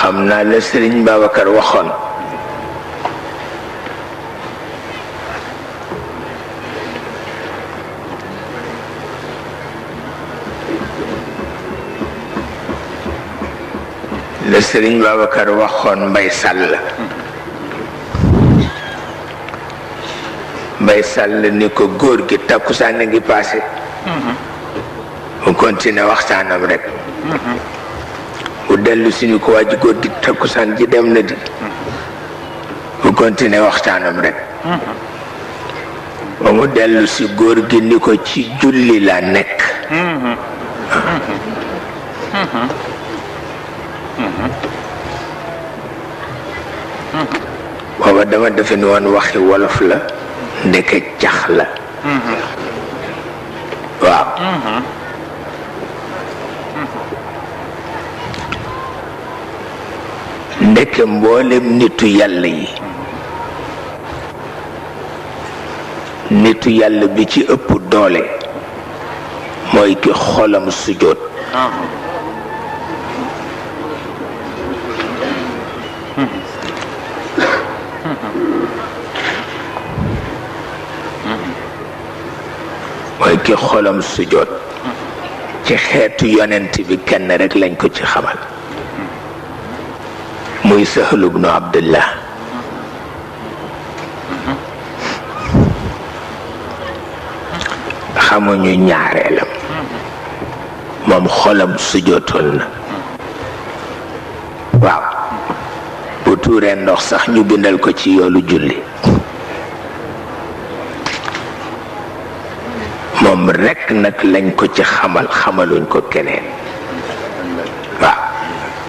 xam naa la Serigne Babacar waxoon la Serigne Babacar waxoon Mbaye Sall Mbaye Sall ni ko góor gi takkusaan a ngi passé mu continuer waxtaanam rek bu dellu si ni ko waa ji góor gi takkusaan ji dem na di mu continuer waxtaanam rek ba mu dellu si góor gi ni ko ci julli la nekk booba dama defe ni woon waxi wolof la ndeke cax la waaw ndeke mboolem nitu yàlla yi nitu yàlla bi ci ëpp doole mooy ki xolam sujjóot mooy ki xolam sujjóot ci xeetu yonent bi kenn rek lañ ko ci xamal muy Sall ibnu Abdullah xamuñu ñaareelam moom xolam sujjóotoon na waaw bu tuuree ndox sax ñu bindal ko ci yoolu julli moom rekk nag lañ ko ci xamal xamaluñ ko keneen